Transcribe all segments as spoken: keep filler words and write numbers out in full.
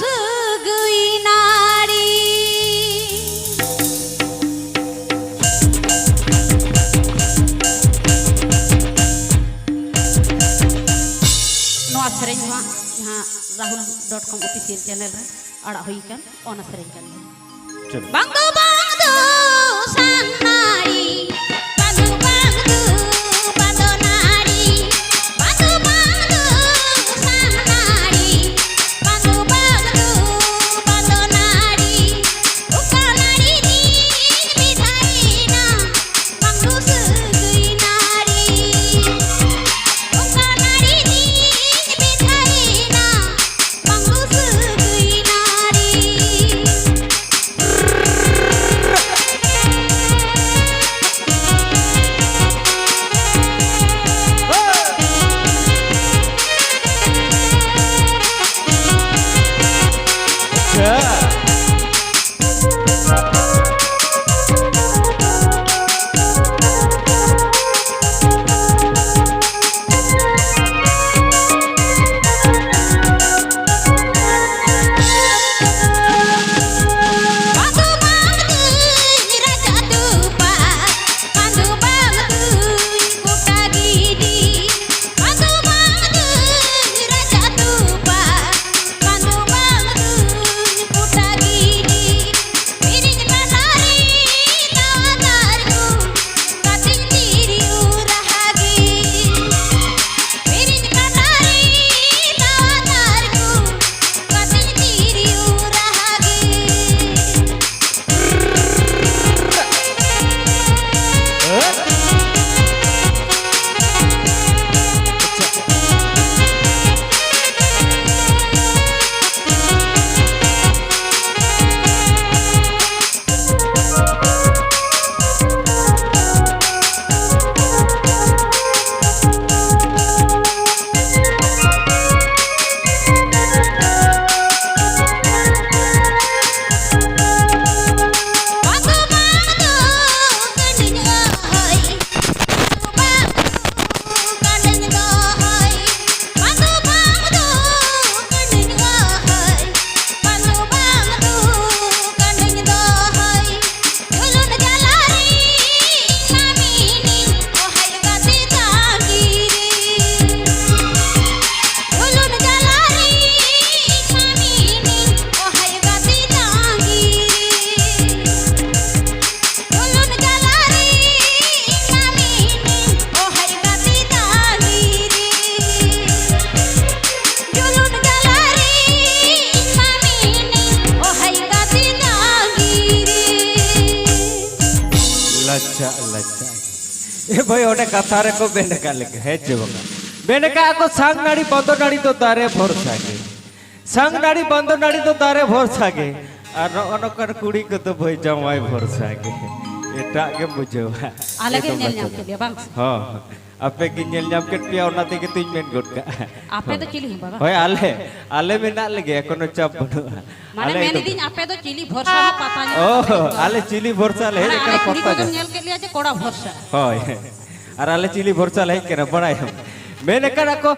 ᱥᱟᱹᱜᱟᱹᱭ ᱱᱟᱹᱲᱤ᱾ ᱱᱚᱣᱟ ᱥᱮᱨᱮᱧ ᱫᱚ ᱦᱟᱸᱜ ᱡᱟᱦᱟᱸ Rahul dot com official channel ᱨᱮ ᱟᱲᱟᱜ ᱦᱩᱭ ᱟᱠᱟᱱ, ᱚᱱᱟ ᱥᱮᱨᱮᱧ ᱠᱟᱱ ᱜᱮᱭᱟ᱾ ᱪᱚᱞᱚ᱾ ᱵᱟᱝ ᱫᱚ ᱵᱟᱝ ᱫᱚ ᱥᱟᱱ ᱱᱟᱹᱲᱤ, ᱵᱟᱝ ᱫᱚ ᱵᱟᱝ ᱫᱚ ᱵᱟᱝ ᱫᱚ ᱱᱟᱹᱲᱤ, ᱵᱟᱝ ᱫᱚ ᱵᱟᱝ ᱫᱚ ᱥᱟᱱ ᱱᱟᱹᱲᱤ, ᱵᱟᱝ ᱫᱚ ᱵᱟᱝ ᱫᱚ ᱵᱟᱝ ᱫᱚ ᱱᱟᱹᱲᱤ, ᱚᱠᱟ ᱱᱟᱹᱲᱤ ᱫᱤᱱ ᱵᱤᱫᱷᱟᱭᱮᱱᱟ, ᱵᱟᱝ ᱫᱚ ᱥᱟᱹᱜᱟᱹᱭ ᱱᱟᱹᱲᱤ, ᱚᱠᱟ ᱱᱟᱹᱲᱤ ᱫᱤᱱ ᱵᱤᱫᱷᱟᱭᱮᱱᱟ, ᱵᱟᱝ ᱫᱚ ᱥᱟᱹᱜᱟᱹᱭ ᱱᱟᱹᱲᱤ᱾ ᱮ ᱵᱷᱟᱹᱭ, ᱚᱸᱰᱮ ᱠᱟᱛᱷᱟ ᱨᱮᱠᱚ ᱢᱮᱱ ᱟᱠᱟᱫ ᱞᱮᱠᱟ, ᱦᱮᱸ ᱪᱮ ᱵᱟᱝᱟ? ᱢᱮᱱ ᱟᱠᱟᱫ ᱠᱚ, "ᱥᱟᱝ ᱱᱟᱹᱲᱤ ᱵᱟᱸᱫᱚ ᱱᱟᱹᱲᱤ ᱫᱚ ᱫᱟᱨᱮ ᱵᱷᱚᱨᱥᱟ ᱜᱮ, ᱥᱟᱝ ᱱᱟᱹᱲᱤ ᱵᱟᱸᱫᱚ ᱱᱟᱹᱲᱤ ᱫᱚ ᱫᱟᱨᱮ ᱵᱷᱚᱨᱥᱟ ᱜᱮ", ᱟᱨ ᱱᱚᱜᱼᱚ ᱱᱚᱝᱠᱟᱱ ᱠᱩᱲᱤ ᱠᱚᱫᱚ ᱵᱷᱟᱹᱭ ᱡᱟᱶᱟᱭ ᱵᱷᱚᱨᱥᱟ ᱜᱮ᱾ ᱮᱴᱟᱜ ᱜᱮᱢ ᱵᱩᱡᱷᱟᱹᱣᱟ᱾ ᱟᱞᱮ ᱜᱮ ᱮᱠᱫᱚᱢ ᱧᱮᱞ ᱠᱟᱛᱷᱟ ᱧᱟᱢ ᱫᱚ᱾ ᱠᱮᱫ ᱞᱮᱭᱟ, ᱵᱟᱝ ᱥᱮ? ᱦᱚᱸ, ᱟᱯᱮ ᱜᱮ ᱧᱮᱞ ᱧᱟᱢ ᱠᱮᱫ ᱯᱮᱭᱟ, ᱚᱱᱟ ᱛᱮᱜᱮ ᱛᱚᱧ ᱢᱮᱱ ᱜᱚᱫ ᱠᱟᱜᱼᱟ᱾ ᱟᱯᱮ ᱫᱚ ᱦᱳᱭ᱾ ᱪᱤᱞᱤ ᱦᱚᱸ ᱵᱟᱝ? ᱦᱳᱭ, ᱟᱞᱮ, ᱟᱞᱮ ᱢᱮᱱᱟᱜ ᱞᱮᱜᱮᱭᱟ, ᱠᱳᱱᱳ ᱪᱟᱯ ᱵᱟᱹᱱᱩᱜᱼᱟ᱾ ᱢᱟᱱᱮ ᱟᱞᱮ ᱢᱮᱱ ᱮᱠᱫᱚᱢ ᱤᱫᱤᱧ, ᱟᱯᱮ ᱫᱚ ᱪᱤᱞᱤ ᱵᱷᱚᱨᱥᱟ ᱦᱚᱸ ᱯᱟᱛᱟ ᱧᱮᱞ ᱚ, ᱵᱟᱯᱮ ᱦᱤᱡᱩᱜᱼᱟ? ᱟᱞᱮ ᱪᱤᱞᱤ ᱵᱷᱚᱨᱥᱟ ᱞᱮ ᱦᱮᱡ ᱢᱟᱱᱮ ᱟᱠᱟᱱᱟ ᱟᱞᱮ ᱠᱩᱲᱤ ᱯᱟᱛᱟ ᱠᱚᱜᱮᱢ ᱧᱮᱞ᱾ ᱧᱮᱞ ᱠᱮᱫ ᱞᱮᱭᱟ ᱡᱮ ᱠᱚᱲᱟ ᱵᱷᱚᱨᱥᱟ᱾ ᱦᱳᱭ᱾ ᱟᱨ ᱟᱞᱮ ᱪᱤᱞᱤ ᱵᱷᱚᱨᱥᱟ ᱞᱮ ᱦᱮᱡ ᱠᱟᱱᱟ ᱵᱟᱲᱟᱭᱟᱢ? ᱢᱮᱱ ᱟᱠᱟᱫ ᱠᱚ,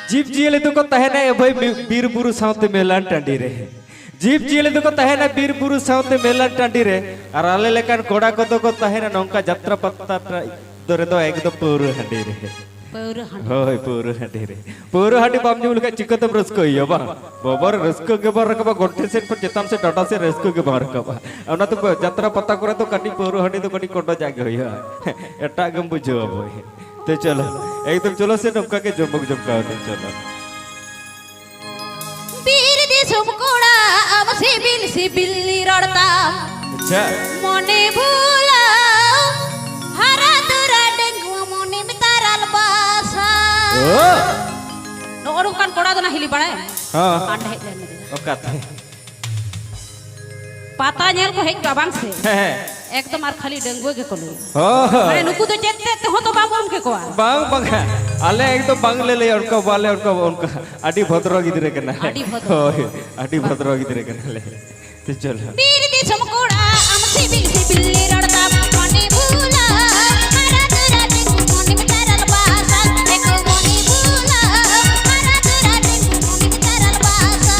ᱡᱤᱵᱽ ᱡᱤᱭᱟᱹᱞᱤ ᱫᱚᱠᱚ ᱛᱟᱦᱮᱱᱟ ᱮ ᱵᱷᱟᱹᱭ ᱵᱤ-, ᱵᱤᱨ ᱵᱩᱨᱩ ᱥᱟᱶᱛᱮ ᱢᱮᱞᱟᱱ ᱴᱟᱺᱰᱤ ᱨᱮ᱾ ᱡᱤᱵᱽ ᱡᱤᱭᱟᱹᱞᱤ ᱫᱚᱠᱚ ᱛᱟᱦᱮᱱᱟ ᱵᱤᱨ ᱵᱩᱨᱩ ᱥᱟᱶᱛᱮ ᱢᱮᱞᱟᱱ ᱴᱟᱺᱰᱤ ᱨᱮ, ᱟᱨ ᱟᱞᱮ ᱞᱮᱠᱟᱱ ᱠᱚᱲᱟ ᱠᱚᱫᱚ ᱠᱚ ᱛᱟᱦᱮᱱᱟ ᱱᱚᱝᱠᱟ ᱡᱟᱛᱨᱟ ᱯᱟᱛᱟ ᱴᱟ-, ᱫᱚ ᱨᱮᱫᱚ ᱮᱠᱫᱚᱢ ᱯᱟᱹᱣᱨᱟᱹ ᱦᱟᱺᱰᱤ ᱨᱮ᱾ ᱯᱟᱹᱣᱨᱟᱹ ᱦᱟᱺᱰᱤ᱾ ᱦᱳᱭ, ᱯᱟᱹᱣᱨᱟᱹ ᱦᱟᱺᱰᱤ ᱨᱮ᱾ ᱯᱟᱹᱣᱨᱟᱹ ᱦᱟᱺᱰᱤ ᱵᱟᱢ ᱧᱩ ᱞᱮᱠᱷᱟᱡ ᱪᱤᱠᱟᱹᱛᱮᱢ ᱨᱟᱹᱥᱠᱟᱹ ᱦᱩᱭᱩᱜᱼᱟ, ᱵᱟᱝ? ᱵᱟᱵᱟ ᱨᱮ, ᱨᱟᱹᱥᱠᱟᱹ ᱜᱮ ᱵᱟᱝ ᱨᱟᱠᱟᱵᱟ, ᱜᱚᱱᱴᱷᱮ ᱥᱮᱫ ᱠᱷᱚᱱ ᱪᱮᱛᱟᱱ ᱥᱮᱫ ᱰᱟᱸᱰᱟ ᱥᱮᱫ ᱨᱟᱹᱥᱠᱟᱹ ᱜᱮ ᱵᱟᱝ ᱨᱟᱠᱟᱵᱟ᱾ ᱚᱱᱟᱛᱮ ᱡᱟᱛᱨᱟ ᱯᱟᱛᱟ ᱠᱚᱨᱮ ᱫᱚ ᱠᱟᱹᱴᱤᱡ ᱯᱟᱹᱣᱨᱟᱹ ᱦᱟᱺᱰᱤ ᱫᱚ ᱠᱟᱹᱴᱤᱡ ᱠᱚᱰᱚᱡᱟᱜ ᱜᱮ ᱦᱩᱭᱩᱜᱼᱟ᱾ ᱮᱴᱟᱜ ᱜᱮᱢ ᱵᱩᱡᱷᱟᱹᱣᱟ ᱵᱷᱟᱹᱭ᱾ ᱛᱮ ᱪᱚᱞᱚ, ᱮᱠᱫᱚᱢ ᱪᱚᱞᱚ ᱥᱮ ᱱᱚᱝᱠᱟ ᱜᱮ ᱡᱚᱢᱚᱠ ᱡᱚᱢᱠᱟᱣ ᱛᱮ ᱪᱚᱞᱚ᱾ ᱵᱤᱨ ᱫᱤᱥᱚᱢ ᱠᱚᱲᱟ ᱟᱢ ᱥᱤᱵᱤᱞ ᱥᱤᱵᱤᱞ ᱨᱚᱲ ᱛᱟᱢ᱾ ᱟᱪᱪᱷᱟ᱾ ᱢᱚᱱᱮ ᱵᱷᱩᱞᱟ ᱦᱟᱨᱟ ᱛᱚᱨᱟ ᱰᱟᱺᱜᱩᱣᱟᱹ ᱢᱚᱱᱮᱢ ᱛᱟᱨᱟᱞ ᱵᱟᱥᱟ᱾ ᱳ᱾ ᱱᱚᱜᱼᱚ ᱱᱚᱝᱠᱟᱱ ᱠᱚᱲᱟ ᱫᱚ ᱱᱟ ᱦᱤᱞᱤ ᱵᱟᱲᱟᱭ᱾ ᱦᱚᱸ᱾ ᱟᱸᱰᱮ ᱦᱮᱡ ᱞᱮᱱ ᱜᱮ᱾ ᱚᱠᱟᱛᱮ? ᱯᱟᱛᱟ ᱧᱮᱞ ᱠᱚ ᱦᱮᱡ ᱠᱚᱜᱼᱟ, ᱵᱟᱝ ᱥᱮ? ᱦᱮᱸ, ᱦᱮᱸ᱾ ᱮᱠᱫᱚᱢ ᱟᱨ ᱠᱷᱟᱹᱞᱤ ᱰᱟᱺᱜᱩᱣᱟᱹ ᱜᱮᱠᱚ ᱞᱟᱹᱭᱟ᱾ ᱦᱳᱭ᱾ ᱢᱟᱱᱮ ᱱᱩᱠᱩ ᱫᱚ ᱪᱮᱫ ᱛᱮᱫ ᱛᱮᱦᱚᱸ ᱛᱚ ᱵᱟᱢ ᱩᱢ ᱠᱮᱠᱚᱣᱟ᱾ ᱵᱟᱝ, ᱵᱟᱝ᱾ ᱟᱞᱮ ᱮᱠᱫᱚᱢ ᱵᱟᱝᱞᱮ ᱞᱟᱹᱭᱟ ᱚᱱᱠᱟ, ᱵᱟᱞᱮ ᱚᱱᱠᱟ, ᱚᱱᱠᱟ᱾ ᱟᱹᱰᱤ ᱵᱷᱚᱫᱨᱚ ᱜᱤᱫᱽᱨᱟᱹ ᱠᱟᱱᱟᱞᱮ᱾ ᱟᱹᱰᱤ ᱵᱷᱚᱫᱨᱚ᱾ ᱦᱳᱭ, ᱟᱹᱰᱤ ᱵᱷᱚᱫᱨᱚ ᱜᱤᱫᱽᱨᱟᱹ ᱠᱟᱱᱟᱞᱮ᱾ ᱛᱚ ᱪᱚᱞᱚ᱾ ᱵᱤᱨ ᱫᱤᱥᱚᱢ ᱠᱚᱲᱟ ᱟᱢ ᱥᱤᱵᱤᱞ ᱥᱤᱵᱤᱞ ᱨᱚᱲ ᱛᱟᱢ ᱢᱚᱱᱮ ᱵᱷᱩᱞᱟ, ᱟᱨᱟᱜ ᱨᱟᱜ ᱢᱚᱱᱮᱢ ᱛᱟᱨᱟᱞ ᱵᱟᱥᱟ, ᱮᱠᱚ ᱢᱚᱱᱮ ᱵᱷᱩᱞᱟ, ᱟᱨᱟᱜ ᱨᱟᱜ ᱢᱚᱱᱮᱢ ᱛᱟᱨᱟᱞ ᱵᱟᱥᱟ᱾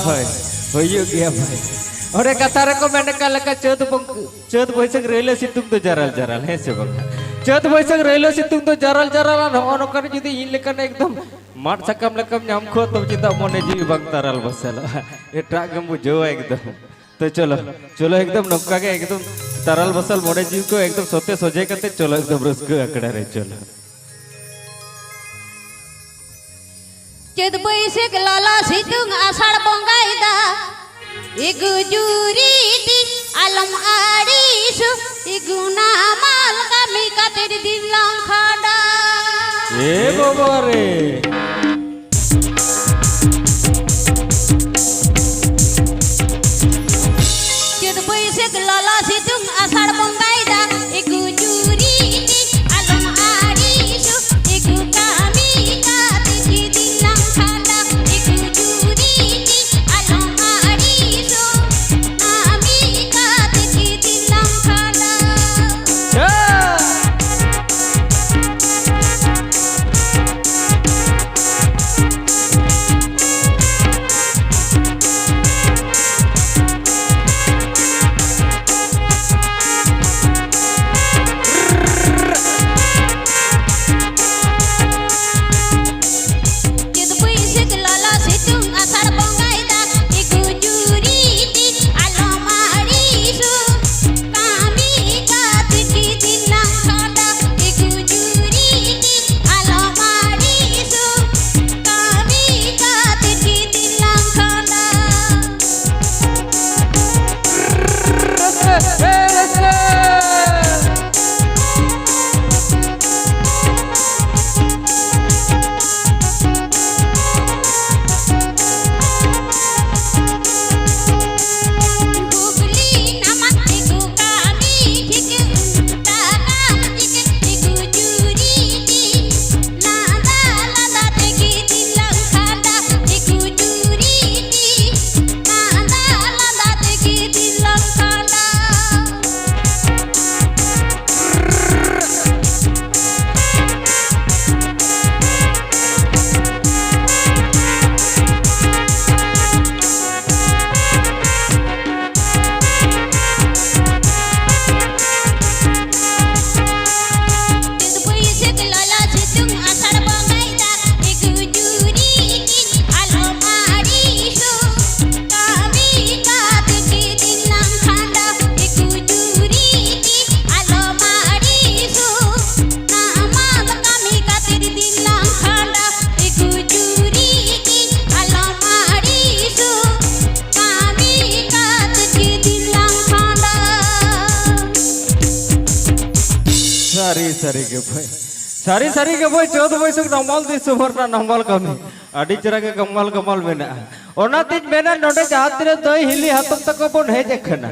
ᱦᱳᱭ, ᱦᱩᱭᱩᱜ ᱜᱮᱭᱟ ᱵᱷᱟᱭ᱾ ᱚᱸᱰᱮ ᱠᱟᱛᱷᱟ ᱨᱮᱠᱚ ᱢᱮᱱ ᱟᱠᱟᱫ ᱞᱮᱠᱟ, ᱪᱟᱹᱛ ᱵᱚᱝ-, ᱪᱟᱹᱛ ᱵᱟᱹᱭᱥᱟᱹᱠᱷ ᱨᱟᱹᱭᱞᱟᱹ ᱥᱤᱛᱩᱝ ᱫᱚ ᱡᱟᱨᱟᱞ ᱡᱟᱨᱟᱞ, ᱦᱮᱸ ᱥᱮ ᱵᱟᱝ? ᱪᱟᱹᱛ ᱵᱟᱹᱭᱥᱟᱹᱠᱷ ᱨᱟᱹᱭᱞᱟᱹ ᱥᱤᱛᱩᱝ ᱫᱚ ᱡᱟᱨᱟᱞ ᱡᱟᱨᱟᱞ, ᱟᱨ ᱱᱚᱜᱼᱚ ᱱᱚᱝᱠᱟᱱ ᱡᱩᱫᱤ ᱤᱧ ᱞᱮᱠᱟᱱ ᱮᱠᱫᱚᱢ ᱢᱟᱫ ᱥᱟᱠᱟᱢ ᱞᱮᱠᱟᱢ ᱧᱟᱢ ᱠᱚᱣᱟ, ᱛᱚᱵᱮ ᱪᱮᱫᱟᱜ ᱢᱚᱱᱮ ᱡᱤᱣᱤ ᱵᱟᱝ ᱛᱟᱨᱟᱞ ᱵᱟᱥᱟᱞᱚᱜᱼᱟ? ᱮᱴᱟᱜ ᱜᱮᱢ ᱵᱩᱡᱷᱟᱹᱣᱟ ᱮᱠᱫᱚᱢ᱾ ᱛᱚ ᱪᱚᱞᱚ, ᱪᱚᱞᱚ ᱮᱠᱫᱚᱢ ᱱᱚᱝᱠᱟ ᱜᱮ ᱮᱠᱫᱚᱢ ᱛᱟᱨᱟᱞ ᱵᱟᱥᱟᱞ ᱢᱚᱱᱮ ᱡᱤᱣᱤ ᱠᱚ ᱮᱠᱫᱚᱢ ᱥᱚᱛᱮ ᱥᱚᱡᱷᱮ ᱠᱟᱛᱮ ᱪᱚᱞᱚ ᱮᱠᱫᱚᱢ ᱨᱟᱹᱥᱠᱟᱹ ᱟᱠᱷᱲᱟ ᱨᱮ ᱪᱚᱞᱚ᱾ ᱪᱟᱹᱛ ᱵᱟᱹᱭᱥᱟᱹᱠᱷ ᱞᱚᱞᱚ ᱥᱤᱛᱩᱝ ᱟᱥᱟᱲ ᱵᱚᱸᱜᱟᱭ ᱫᱟᱜ, ᱮᱜᱳ ᱡᱩᱨᱤ ᱫᱤᱱ ᱟᱞᱚᱢ ᱟᱹᱲᱤᱥᱚᱜ, ᱮᱜᱳ ᱱᱟᱢᱟᱞ ᱠᱟᱹᱢᱤ ᱠᱟᱛᱮ ᱫᱤᱱ ᱞᱟᱝ ᱠᱷᱟᱸᱰᱟ᱾ ᱮ ᱵᱟᱵᱟ ᱨᱮ! ᱪᱟᱹᱛ ᱵᱟᱹᱭᱥᱟᱹᱠᱷ ᱞᱚᱞᱚ ᱥᱤᱛᱩᱝ ᱟᱥᱟᱲ ᱵᱚᱸᱜᱟᱭ ᱫᱟᱜ, ᱮᱜᱳ ᱡᱩᱨᱤ ᱫᱤᱱ ᱟᱞᱚᱢ ᱟᱹᱲᱤᱥᱚᱜ, ᱮᱜᱳ ᱠᱟᱹᱢᱤ ᱠᱟᱛᱮ ᱡᱤᱭᱤᱱ ᱞᱟᱝ ᱠᱷᱟᱸᱰᱟ, ᱮᱜᱳ ᱡᱩᱨᱤ ᱫᱤᱱ ᱟᱞᱚᱢ ᱟᱹᱲᱤᱥᱚᱜ, ᱠᱟᱹᱢᱤ ᱠᱟᱛᱮ ᱡᱤᱭᱤᱱ ᱞᱟᱝ ᱠᱷᱟᱸᱰᱟ᱾ ᱥᱟᱹᱨᱤ ᱥᱟᱹᱨᱤ ᱜᱮ ᱵᱷᱟᱹᱭ᱾ ᱥᱟᱹᱨᱤ ᱥᱟᱹᱨᱤ ᱜᱮ ᱵᱷᱟᱹᱭ, ᱪᱟᱹᱛ ᱵᱟᱹᱭᱥᱟᱹᱠᱷ ᱱᱟᱢᱟᱞ ᱫᱤᱥᱚᱢ ᱨᱮᱱᱟᱜ ᱱᱟᱢᱟᱞ ᱠᱟᱹᱢᱤ ᱟᱹᱰᱤ ᱪᱮᱦᱨᱟ ᱜᱮ ᱜᱟᱢᱟᱞ ᱜᱟᱢᱟᱞ ᱢᱮᱱᱟᱜᱼᱟ᱾ ᱚᱱᱟᱛᱤᱧ ᱢᱮᱱᱟ, ᱱᱚᱰᱮ ᱡᱟᱦᱟᱸ ᱛᱤᱱᱟᱹᱜ ᱫᱟᱹᱭ ᱦᱤᱞᱤ ᱦᱟᱛᱚᱢ ᱛᱟᱠᱚ ᱵᱚᱱ ᱦᱮᱡ ᱟᱠᱟᱱᱟ,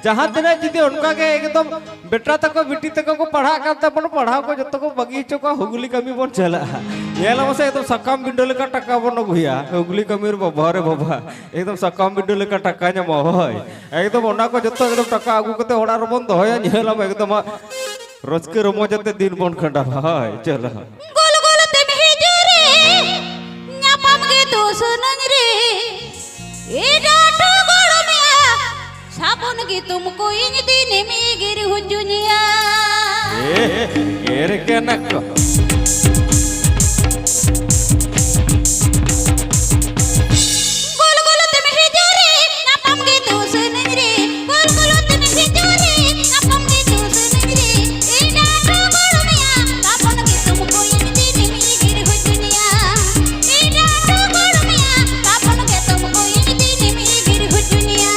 ᱡᱟᱦᱟᱸ ᱛᱤᱱᱟᱹᱜ ᱡᱩᱫᱤ ᱚᱱᱠᱟ ᱜᱮ ᱮᱠᱫᱚᱢ ᱵᱮᱴᱟ ᱛᱟᱠᱚ ᱵᱤᱴᱤ ᱛᱟᱠᱚ ᱠᱚ ᱯᱟᱲᱦᱟᱜ ᱠᱟᱱ ᱛᱟᱵᱚᱱᱟ, ᱯᱟᱲᱦᱟᱣ ᱠᱚ ᱡᱚᱛᱚ ᱠᱚ ᱵᱟᱹᱜᱤ ᱦᱚᱪᱚ ᱠᱚᱣᱟ, ᱦᱩᱜᱽᱞᱤ ᱠᱟᱹᱢᱤ ᱵᱚᱱ ᱪᱟᱞᱟᱜᱼᱟ᱾ ᱧᱮᱞ ᱢᱟᱥᱮ, ᱮᱠᱫᱚᱢ ᱥᱟᱠᱟᱢ ᱵᱤᱸᱰᱟᱹ ᱞᱮᱠᱟ ᱴᱟᱠᱟ ᱵᱚᱱ ᱟᱹᱜᱩᱭᱟ ᱦᱩᱜᱽᱞᱤ ᱠᱟᱹᱢᱤ ᱨᱮ, ᱵᱟᱵᱟ ᱨᱮ ᱵᱟᱵᱟ, ᱮᱠᱫᱚᱢ ᱥᱟᱠᱟᱢ ᱵᱤᱸᱰᱟᱹ ᱞᱮᱠᱟ ᱴᱟᱠᱟ ᱧᱟᱢᱚᱜᱼᱟ᱾ ᱦᱳᱭ, ᱮᱠᱫᱚᱢ ᱚᱱᱟ ᱠᱚ ᱡᱚᱛᱚ ᱮᱠᱫᱚᱢ ᱴᱟᱠᱟ ᱟᱹᱜᱩ ᱠᱟᱛᱮ ᱚᱲᱟᱜ ᱨᱮᱵᱚᱱ ᱫᱚᱦᱚᱭᱟ, ᱧᱮᱞᱟᱢ ᱮᱠᱫᱚᱢ ᱦᱟᱸᱜ ᱨᱟᱹᱥᱠᱟᱹ ᱨᱚᱢᱚᱡᱽ ᱟᱛᱮ ᱫᱤᱱ ᱵᱚᱱ ᱠᱷᱟᱸᱰᱟᱣᱟ᱾ ᱦᱳᱭ, ᱪᱚᱞᱚ᱾ ᱜᱚᱞ ᱜᱚᱞ ᱛᱮᱢ ᱦᱤᱡᱩᱜ ᱨᱮ, ᱧᱟᱯᱟᱢ ᱜᱮ ᱫᱚ ᱥᱟᱹᱱᱟᱹᱧ ᱨᱮ, ᱮᱰᱟ ᱴᱩᱜᱩᱲ ᱢᱮᱭᱟ, ᱥᱟᱵᱚᱱ ᱜᱮ ᱛᱩᱢ ᱠᱚ ᱤᱧ ᱫᱤᱱᱮᱢ ᱮᱜᱮᱨ ᱦᱚᱪᱚᱧᱟ᱾ ᱮ, ᱮᱜᱮᱨ ᱠᱟᱱᱟ ᱠᱚ᱾ ᱜᱚᱞ ᱜᱚᱞ ᱛᱮᱢ ᱦᱤᱡᱩᱜ ᱨᱮ, ᱧᱟᱯᱟᱢ ᱜᱮ ᱫᱚ ᱥᱟᱹᱱᱟᱹᱧ ᱨᱮ᱾ ᱜᱚᱞ ᱜᱚᱞ ᱛᱮᱢ ᱦᱤᱡᱩᱜ ᱨᱮ, ᱧᱟᱯᱟᱢ ᱜᱮ ᱫᱚ ᱥᱟᱹᱱᱟᱹᱧ ᱨᱮ᱾ ᱮᱰᱟ ᱴᱩᱜᱩᱲ ᱢᱮᱭᱟ, ᱥᱟᱵᱚᱱ ᱜᱮ ᱛᱩᱢ ᱠᱚ ᱤᱧ ᱫᱤᱱᱮᱢ ᱮᱜᱮᱨ ᱦᱚᱪᱚᱧᱟ᱾ ᱮᱰᱟ ᱴᱩᱜᱩᱲ ᱢᱮᱭᱟ, ᱥᱟᱵᱚᱱ ᱜᱮ ᱛᱩᱢ ᱠᱚ ᱤᱧ ᱫᱤᱱᱮᱢ ᱮᱜᱮᱨ ᱦᱚᱪᱚᱧᱟ᱾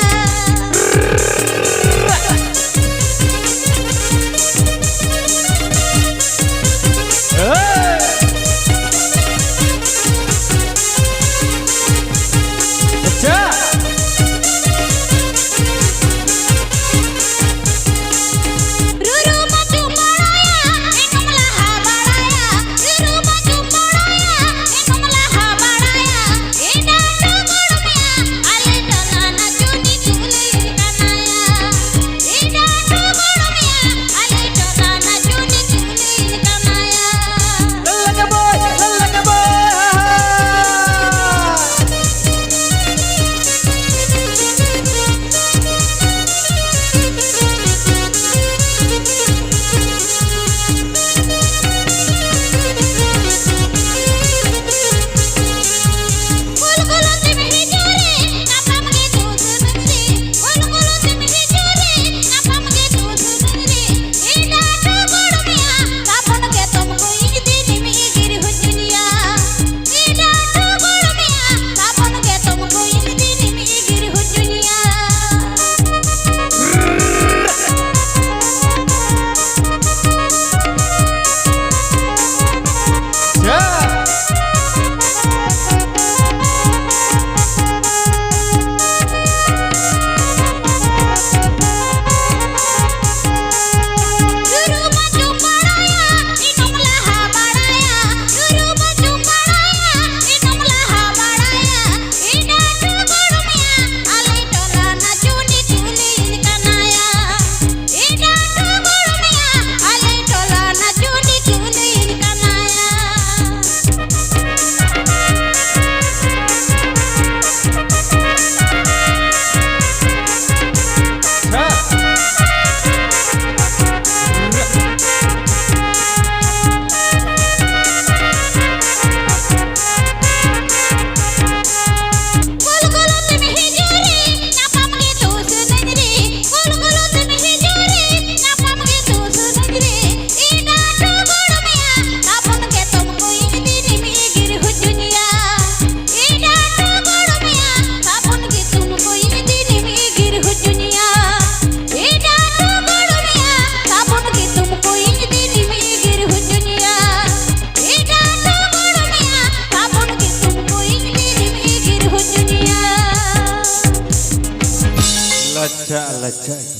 ᱞᱟᱪᱷᱟ ᱞᱟᱪᱷᱟ ᱜᱮ᱾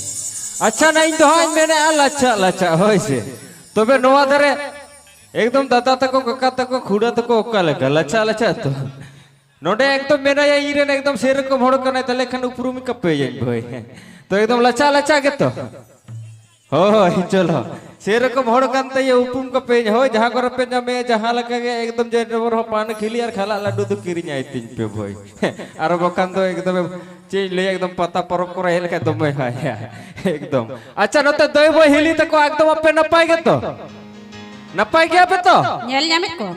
ᱟᱪᱪᱷᱟ, ᱱᱟ ᱤᱧ ᱫᱚ ᱦᱟᱸᱜ ᱤᱧ ᱢᱮᱱᱮᱫᱼᱟ ᱞᱟᱪᱷᱟ ᱞᱟᱪᱷᱟ, ᱦᱳᱭ ᱥᱮ᱾ ᱛᱚᱵᱮ ᱱᱚᱣᱟ ᱫᱷᱟᱨᱮ ᱮᱠᱫᱚᱢ ᱫᱟᱫᱟ ᱛᱟᱠᱚ, ᱠᱟᱠᱟ ᱛᱟᱠᱚ, ᱠᱷᱩᱲᱟᱹ ᱛᱟᱠᱚ ᱚᱠᱟ ᱞᱮᱠᱟ? ᱞᱟᱪᱷᱟ ᱞᱟᱪᱷᱟ ᱛᱚ? ᱱᱚᱰᱮ ᱮᱠᱫᱚᱢ ᱢᱮᱱᱟᱭᱟ ᱤᱧ ᱨᱮᱱ ᱮᱠᱫᱚᱢ ᱥᱮᱨᱚᱠᱚᱢ ᱦᱚᱲ ᱠᱟᱱᱟᱭ, ᱛᱟᱦᱞᱮ ᱠᱷᱟᱱ ᱩᱯᱨᱩᱢ ᱠᱟᱯᱮᱭᱟᱹᱧ ᱵᱷᱟᱹᱭ᱾ ᱛᱚ ᱮᱠᱫᱚᱢ ᱞᱟᱪᱷᱟ ᱞᱟᱪᱷᱟ ᱜᱮᱛᱚ? ᱦᱳᱭ, ᱪᱚᱞᱚ᱾ ᱥᱮᱨᱚᱠᱚᱢ ᱦᱚᱲ ᱠᱟᱱ ᱛᱟᱭᱟ, ᱩᱯᱨᱩᱢ ᱠᱟᱯᱮᱭᱟᱹᱧ᱾ ᱦᱳᱭ, ᱡᱟᱦᱟᱸ ᱠᱚᱨᱮ ᱯᱮ ᱧᱟᱢᱮᱭᱟ, ᱡᱟᱦᱟᱸ ᱞᱮᱠᱟ ᱜᱮ ᱮᱠᱫᱚᱢ ᱡᱮ ᱱᱚᱵᱚᱨ ᱦᱚᱸ ᱯᱟᱱ ᱠᱷᱤᱞᱤ ᱟᱨ ᱠᱷᱟᱞᱟᱜ ᱞᱟᱹᱰᱩ ᱫᱚ ᱠᱤᱨᱤᱧ ᱟᱭ ᱛᱤᱧ ᱯᱮ ᱵᱷᱟᱹᱭ᱾ ᱟᱨ ᱵᱟᱠᱷᱟᱱ ᱫᱚ ᱮᱠᱫᱚᱢ ᱪᱮᱫ ᱤᱧ ᱞᱟᱹᱭᱟ, ᱮᱠᱫᱚᱢ ᱯᱟᱛᱟ ᱯᱚᱨᱚᱵᱽ ᱠᱚᱨᱮ ᱦᱮᱡ ᱞᱮᱠᱷᱟᱡ ᱫᱚᱢᱮ ᱦᱟᱭᱟ᱾ ᱮᱠᱫᱚᱢ᱾ ᱟᱪᱪᱷᱟ, ᱱᱚᱛᱮ ᱫᱟᱹᱭ ᱵᱷᱟᱹᱭ ᱦᱤᱞᱤ ᱛᱟᱠᱚ ᱮᱠᱫᱚᱢ ᱟᱯᱮ ᱱᱟᱯᱟᱭ ᱜᱮᱛᱚ? ᱱᱟᱯᱟᱭ ᱜᱮᱭᱟ ᱯᱮ ᱛᱚ? ᱧᱮᱞ ᱧᱟᱢᱮᱫ ᱠᱚᱣᱟ᱾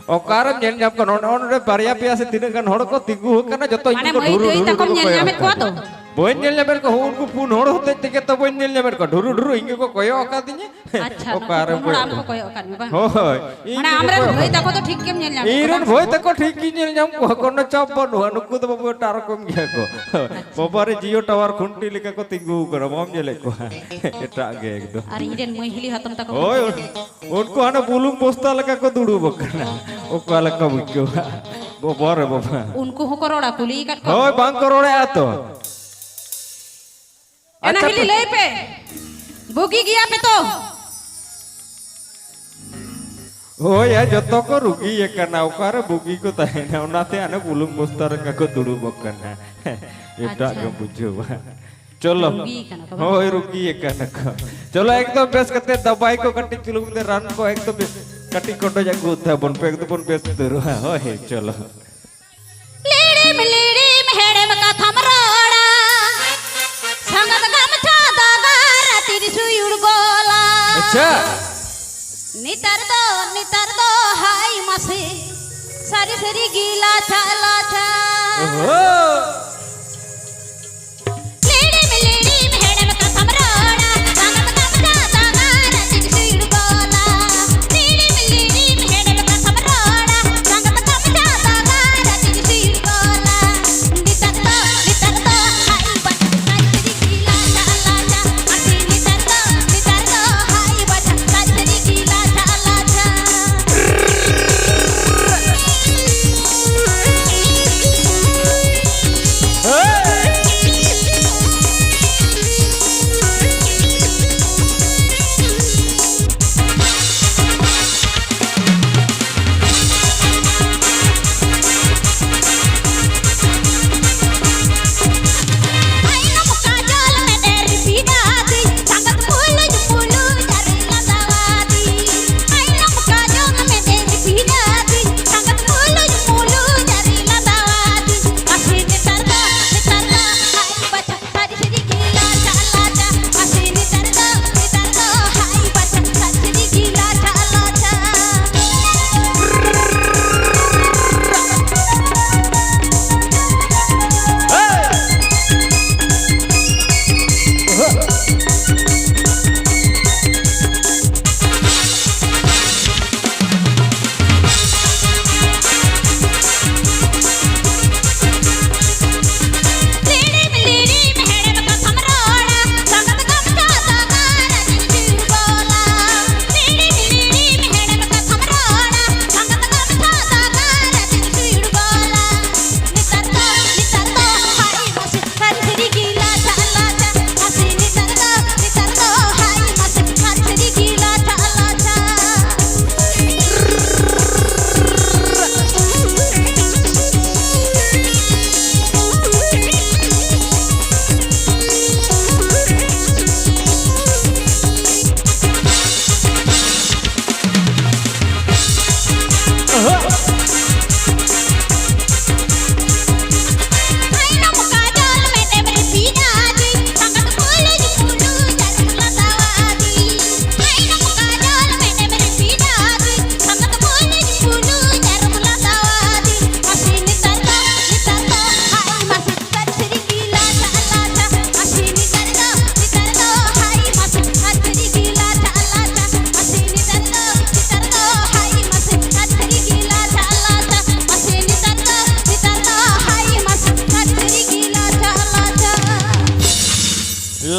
ᱚᱠᱟᱨᱮᱢ ᱧᱮᱞ ᱧᱟᱢ ᱠᱚᱣᱟ? ᱱᱚᱰᱮ, ᱱᱚᱰᱮ ᱵᱟᱨᱭᱟ ᱯᱮᱭᱟ ᱥᱮ ᱛᱤᱱᱟᱹᱜ ᱜᱟᱱ ᱦᱚᱲ ᱠᱚ ᱛᱤᱸᱜᱩ ᱟᱠᱟᱱᱟ, ᱡᱚᱛᱚ ᱤᱧ ᱢᱟᱱᱮ ᱜᱮᱠᱚ ᱢᱟᱹᱭ ᱰᱷᱩᱨᱩ ᱫᱟᱹᱭ ᱰᱷᱩᱨᱩ ᱛᱟᱠᱚᱢ ᱰᱷᱩᱨᱩ ᱧᱮᱞ ᱠᱚᱭᱚᱜ ᱧᱟᱢᱮᱫ ᱠᱚᱣᱟ ᱟᱠᱟᱫᱤᱧᱟ᱾ ᱛᱚ? ᱵᱟᱹᱧ ᱧᱮᱞ ᱧᱟᱢᱮᱫ ᱠᱚᱣᱟ, ᱩᱱᱠᱩ ᱯᱩᱱ ᱦᱚᱲ ᱦᱚᱛᱮᱡ ᱛᱮᱜᱮ ᱛᱚ ᱵᱟᱹᱧ ᱧᱮᱞ ᱧᱟᱢᱮᱫ ᱠᱚᱣᱟ, ᱰᱷᱩᱨᱩ ᱰᱷᱩᱨᱩ ᱤᱧ ᱜᱮᱠᱚ ᱠᱚᱭᱚᱜ ᱟᱠᱟᱫᱤᱧᱟ᱾ ᱟᱪᱪᱷᱟ, ᱚᱠᱟᱨᱮ ᱯᱩᱱ ᱦᱚᱲ ᱠᱚᱭᱚᱜ ᱟᱢ ᱠᱚ ᱠᱚᱣᱟ? ᱠᱚᱭᱚᱜ ᱟᱠᱟᱫ ᱢᱮ ᱵᱟᱝ? ᱦᱳᱭ, ᱤᱧ ᱢᱟᱱᱮ ᱜᱮᱠᱚ ᱟᱢᱨᱮᱱ ᱠᱚᱭᱚᱜ ᱵᱷᱟᱹᱭ ᱟᱠᱟᱫᱤᱧᱟ᱾ ᱛᱟᱠᱚ ᱫᱚ ᱴᱷᱤᱠ ᱜᱮᱢ ᱧᱮᱞ ᱧᱟᱢᱮᱫ ᱤᱧ ᱠᱚᱣᱟ ᱨᱮᱱ ᱵᱟᱝ? ᱵᱷᱟᱹᱭ ᱛᱟᱠᱚ ᱴᱷᱤᱠ ᱜᱤᱧ ᱧᱮᱞ ᱧᱟᱢ ᱠᱚᱣᱟ, ᱠᱳᱱᱳ ᱪᱟᱯ ᱵᱟᱹᱱᱩᱜᱼᱟ, ᱱᱩᱠᱩ ᱫᱚ ᱵᱟᱵᱩ ᱮᱴᱟᱜ ᱨᱚᱠᱚᱢ ᱜᱮᱭᱟ ᱠᱚ᱾ ᱟᱪᱪᱷᱟ᱾ ᱵᱟᱵᱟᱨᱮ, ᱡᱤᱭᱳ ᱴᱟᱣᱟᱨ ᱠᱷᱩᱱᱴᱤ ᱞᱮᱠᱟ ᱠᱚ ᱛᱤᱸᱜᱩ ᱟᱠᱟᱱᱟ, ᱵᱟᱢ ᱧᱮᱞᱮᱫ ᱠᱚᱣᱟ? ᱮᱴᱟᱜ ᱜᱮ ᱮᱠᱫᱚᱢ᱾ ᱟᱨ ᱤᱧ ᱨᱮᱱ ᱢᱟᱹᱭ ᱦᱤᱞᱤ ᱦᱟᱛᱚᱢ ᱛᱟᱠᱚ ᱦᱳᱭ, ᱠᱚ ᱩᱱᱠᱩ ᱦᱟᱱᱮ ᱵᱩᱞᱩᱝ ᱵᱚᱥᱛᱟ ᱞᱮᱠᱟ ᱠᱚ ᱫᱩᱲᱩᱵ ᱟᱠᱟᱱᱟ᱾ ᱚᱠᱟ ᱞᱮᱠᱟ ᱵᱩᱡᱷᱟᱹᱣᱟ? ᱵᱟᱵᱟ ᱨᱮ ᱵᱟᱵᱟ᱾ ᱩᱱᱠᱩ ᱦᱚᱸᱠᱚ ᱨᱚᱲᱟ, ᱠᱩᱞᱤ ᱟᱠᱟᱫ ᱠᱚᱣᱟ᱾ ᱦᱳᱭ, ᱵᱟᱝ ᱠᱚ ᱨᱚᱲᱮᱫᱼᱟ ᱛᱚ᱾ ᱮᱱᱟ ᱟᱪᱪᱷᱟ, ᱦᱤᱞᱤ ᱛᱚ ᱞᱟᱹᱭ ᱯᱮ, ᱵᱩᱜᱤ ᱜᱮᱭᱟ ᱯᱮ ᱛᱚ? ᱦᱳᱭ, ᱭᱟ, ᱡᱚᱛᱚ ᱠᱚ ᱨᱩᱜᱤ ᱟᱠᱟᱱᱟ, ᱚᱠᱟᱨᱮ ᱵᱩᱜᱤ ᱠᱚ ᱛᱟᱦᱮᱱᱟ? ᱚᱱᱟᱛᱮ ᱦᱟᱱᱮ ᱵᱩᱞᱩᱝ ᱵᱚᱥᱛᱟ ᱨᱮ ᱠᱚ ᱫᱩᱲᱩᱵ ᱟᱠᱟᱱᱟ᱾ ᱮᱴᱟᱜ ᱟᱪᱪᱷᱟ᱾ ᱜᱮᱢ ᱵᱩᱡᱷᱟᱹᱣᱟ᱾ ᱪᱚᱞᱚ᱾ ᱨᱩᱜᱤ ᱠᱟᱱᱟ ᱠᱚ ᱵᱟᱝ? ᱦᱳᱭ, ᱨᱩᱜᱤ ᱟᱠᱟᱱᱟ ᱠᱚ᱾ ᱪᱚᱞᱚ, ᱮᱠᱫᱚᱢ ᱵᱮᱥ ᱠᱟᱛᱮ ᱫᱟᱵᱟᱭ ᱠᱚ ᱠᱟᱹᱴᱤᱡ ᱪᱩᱞᱩᱝ ᱛᱮ, ᱨᱟᱱ ᱠᱚ ᱮᱠᱫᱚᱢ ᱠᱟᱹᱴᱤᱡ ᱠᱚᱴᱚᱡ ᱟᱹᱜᱩ ᱛᱟᱵᱚᱱ ᱯᱮ, ᱮᱠᱫᱚᱢ ᱵᱚᱱ ᱵᱮᱥ ᱩᱛᱟᱹᱨᱚᱜᱼᱟ᱾ ᱦᱳᱭ, ᱪᱚᱞᱚ᱾ ᱞᱤᱲᱤᱢ ᱞᱤᱲᱤᱢ ᱦᱮᱲᱮᱢ ᱠᱟᱛᱷᱟᱢ ᱨᱚᱲᱟ, ᱥᱟᱸᱜᱟᱛ ᱜᱟᱢᱪᱷᱟ ᱫᱟᱜᱟᱨ ᱛᱤᱨᱥᱩᱭᱩᱲ ᱜᱚᱞᱟ᱾ ᱟᱪᱪᱷᱟ᱾ ᱱᱮᱛᱟᱨ ᱫᱚ, ᱱᱮᱛᱟᱨ ᱫᱚ ᱦᱟᱭ ᱢᱟᱥᱮ, ᱥᱟᱹᱨᱤ ᱥᱟᱹᱨᱤ ᱜᱤ ᱞᱟᱪᱷᱟ ᱞᱟᱪᱷᱟ᱾ ᱳᱦᱳ᱾ ᱞᱤᱲᱤᱢ ᱞᱤᱲᱤᱢ ᱦᱮᱲᱮᱢ ᱠᱟᱛᱷᱟᱢ ᱨᱚᱲᱟ, ᱥᱟᱸᱜᱟᱛ ᱜᱟᱢᱪᱷᱟ ᱫᱟᱜᱟᱨ ᱛᱤᱨᱥᱩᱭᱩᱲ ᱜᱚᱞᱟ᱾ ᱞᱤᱲᱤᱢ ᱞᱤᱲᱤᱢ ᱦᱮᱲᱮᱢ ᱠᱟᱛᱷᱟᱢ ᱨᱚᱲᱟ, ᱥᱟᱸᱜᱟᱛ ᱜᱟᱢᱪᱷᱟ ᱫᱟᱜᱟᱨ ᱛᱤᱨᱥᱩᱭᱩᱲ ᱜᱚᱞᱟ᱾ ᱱᱮᱛᱟᱨ ᱫᱚ, ᱱᱮᱛᱟᱨ ᱫᱚ ᱦᱟᱭ ᱵᱟᱪᱷᱟ ᱥᱟᱹᱨᱤ ᱥᱟᱹᱨᱤ ᱜᱤ ᱞᱟᱪᱷᱟ ᱞᱟᱪᱷᱟ᱾ ᱟᱨ ᱱᱮᱛᱟᱨ ᱫᱚ, ᱱᱮᱛᱟᱨ ᱫᱚ ᱦᱟᱭ ᱵᱟᱪᱷᱟ ᱥᱟᱹᱨᱤ ᱥᱟᱹᱨᱤ ᱜᱤ ᱞᱟᱪᱷᱟ ᱞᱟᱪᱷᱟ᱾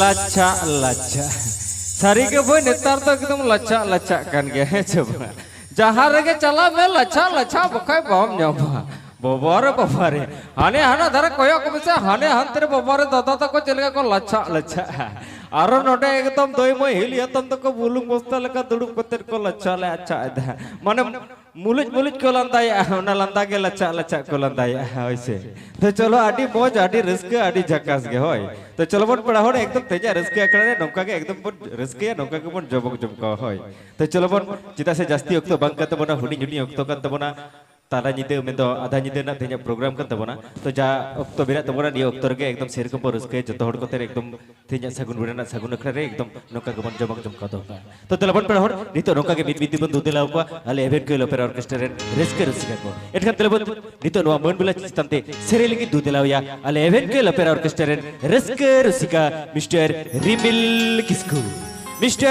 ᱞᱟᱪᱷᱟ ᱞᱟᱪᱷᱟ᱾ ᱥᱟᱹᱨᱤ ᱜᱮ ᱵᱷᱟᱹᱭ, ᱱᱮᱛᱟᱨ ᱫᱚ ᱮᱠᱫᱚᱢ ᱞᱟᱪᱷᱟ ᱞᱟᱪᱷᱟᱜ ᱠᱟᱱ ᱜᱮᱭᱟ, ᱦᱮᱸ ᱪᱮ ᱵᱟᱝ? ᱡᱟᱦᱟᱸ ᱨᱮᱜᱮ ᱪᱟᱞᱟᱜ ᱢᱮ, ᱞᱟᱪᱷᱟ ᱞᱟᱪᱷᱟ, ᱵᱟᱠᱷᱟᱡ ᱵᱟᱢ ᱧᱟᱢᱟ᱾ ᱵᱟᱵᱟ ᱨᱮ ᱵᱟᱵᱟ ᱨᱮ, ᱦᱟᱱᱮ ᱦᱟᱱᱟ ᱫᱷᱟᱨᱮ ᱠᱚᱭᱚᱜ ᱢᱮᱥᱮ, ᱦᱟᱱᱮ ᱦᱟᱱᱛᱮ ᱨᱮ ᱵᱟᱵᱟ ᱨᱮ ᱫᱟᱫᱟ ᱛᱟᱠᱚ ᱪᱮᱫ ᱞᱮᱠᱟ ᱠᱚ ᱞᱟᱪᱷᱟ ᱞᱟᱪᱷᱟᱜᱼᱟ᱾ ᱟᱨᱚ ᱱᱚᱰᱮ ᱮᱠᱫᱚᱢ ᱫᱟᱹᱭ ᱢᱟᱹᱭ ᱦᱤᱞᱤ ᱦᱟᱛᱚᱢ ᱛᱟᱠᱚ ᱵᱩᱞᱩᱝ ᱵᱚᱥᱛᱟ ᱞᱮᱠᱟ ᱫᱩᱲᱩᱵ ᱠᱟᱛᱮ ᱠᱚ ᱞᱟᱪᱷᱟ ᱞᱟᱪᱷᱟ ᱮᱫᱟ᱾ ᱢᱟᱱᱮ ᱢᱩᱞᱩᱡ ᱢᱩᱞᱩᱡ ᱠᱚ ᱞᱟᱸᱫᱟᱭᱮᱜᱼᱟ, ᱚᱱᱟ ᱞᱟᱸᱫᱟ ᱜᱮ ᱞᱟᱪᱷᱟ ᱞᱟᱪᱷᱟ ᱠᱚ ᱞᱟᱸᱫᱟᱭᱮᱜᱼᱟ, ᱦᱳᱭ ᱥᱮ᱾ ᱛᱚ ᱪᱚᱞᱚ, ᱟᱹᱰᱤ ᱢᱚᱡᱽ, ᱟᱹᱰᱤ ᱨᱟᱹᱥᱠᱟᱹ, ᱟᱹᱰᱤ ᱡᱷᱟᱠᱟᱥ ᱜᱮ, ᱦᱳᱭ᱾ ᱛᱚ ᱪᱚᱞᱚ ᱵᱚᱱ ᱯᱮᱲᱟ ᱦᱚᱲ, ᱮᱠᱫᱚᱢ ᱛᱮᱦᱮᱧᱟᱜ ᱨᱟᱹᱥᱠᱟᱹ ᱟᱠᱷᱲᱟ ᱨᱮ ᱱᱚᱝᱠᱟ ᱜᱮ ᱮᱠᱫᱚᱢ ᱵᱚᱱ ᱨᱟᱹᱥᱠᱟᱹᱭᱟ, ᱱᱚᱝᱠᱟ ᱜᱮᱵᱚᱱ ᱡᱚᱢᱚᱠ ᱡᱚᱢᱠᱟᱣᱟ, ᱦᱳᱭ᱾ ᱛᱚ ᱪᱚᱞᱚ ᱵᱚᱱ, ᱪᱮᱫᱟᱜ ᱥᱮ ᱡᱟᱹᱥᱛᱤ ᱚᱠᱛᱚ ᱵᱟᱝ ᱠᱟᱱ ᱛᱟᱵᱚᱱᱟ, ᱦᱩᱰᱤᱧ ᱦᱩᱰᱤᱧ ᱚᱠᱛᱚ ᱠᱟᱱ ᱛᱟᱵᱚᱱᱟ, ᱛᱟᱞᱟ ᱧᱤᱫᱟᱹ ᱢᱮᱱᱫᱚ ᱟᱫᱷᱟ ᱧᱤᱫᱟᱹ ᱨᱮᱱᱟᱜ ᱛᱮᱦᱮᱧᱟᱜ ᱯᱨᱳᱜᱨᱟᱢ ᱠᱟᱱ ᱛᱟᱵᱚᱱᱟ᱾ ᱛᱚ ᱡᱟ ᱚᱠᱛᱚ ᱢᱮᱱᱟᱜ ᱛᱟᱵᱚᱱᱟ, ᱱᱤᱭᱟᱹ ᱚᱠᱛᱚ ᱨᱮᱜᱮ ᱮᱠᱫᱚᱢ ᱥᱮᱨᱚᱠᱚᱢ ᱵᱚᱱ ᱨᱟᱹᱥᱠᱟᱹᱭᱟ ᱡᱚᱛᱚ ᱦᱚᱲ ᱠᱚᱛᱮ, ᱮᱠᱫᱚᱢ ᱛᱮᱦᱮᱧᱟᱜ ᱥᱟᱹᱜᱩᱱ ᱵᱮᱲᱟ ᱨᱮᱱᱟᱜ ᱥᱟᱹᱜᱩᱱ ᱟᱠᱷᱲᱟ ᱨᱮ ᱮᱠᱫᱚᱢ ᱱᱚᱝᱠᱟ ᱜᱮᱵᱚᱱ ᱡᱚᱢᱚᱠ ᱡᱚᱢᱠᱟᱣ ᱫᱚᱦᱚ ᱠᱟᱜᱼᱟ᱾ ᱛᱚ ᱫᱮᱞᱟ ᱵᱚᱱ ᱯᱮᱲᱟ ᱦᱚᱲ, ᱱᱤᱛᱚᱜ ᱱᱚᱝᱠᱟ ᱜᱮ ᱢᱤᱫ ᱢᱤᱫ ᱛᱮᱵᱚᱱ ᱫᱩ ᱫᱮᱞᱟ ᱟᱠᱚᱣᱟ ᱟᱞᱮ ᱮᱵᱷᱮᱱ ᱠᱚᱭᱮᱞ ᱚᱯᱮᱨᱟ ᱚᱨᱠᱮᱥᱴᱨᱟ ᱨᱮᱱ ᱨᱟᱹᱥᱠᱟᱹ ᱨᱩᱥᱤᱠᱟ ᱠᱚ᱾ ᱮᱱᱠᱷᱟᱱ ᱫᱮᱞᱟ ᱵᱚᱱ ᱱᱤᱛᱚᱜ ᱱᱚᱣᱟ ᱢᱟᱹᱱ ᱵᱮᱞᱟ ᱪᱮᱛᱟᱱ ᱛᱮ ᱥᱮᱨᱮᱧ ᱞᱟᱹᱜᱤᱫ ᱫᱩ ᱫᱮᱞᱟᱣᱭᱟ ᱟᱞᱮ ᱮᱵᱷᱮᱱ ᱠᱚᱭᱮᱞ ᱚᱯᱮᱨᱟ ᱚᱨᱠᱮᱥᱴᱨᱟ ᱨᱮᱱ ᱨᱟᱹᱥᱠᱟᱹ ᱨᱩᱥᱤᱠᱟ ᱢᱤᱥᱴᱟᱨ ᱨᱤᱢᱤᱞ ᱠᱤᱥᱠᱩ᱾ ᱢᱤᱥᱴᱟᱨ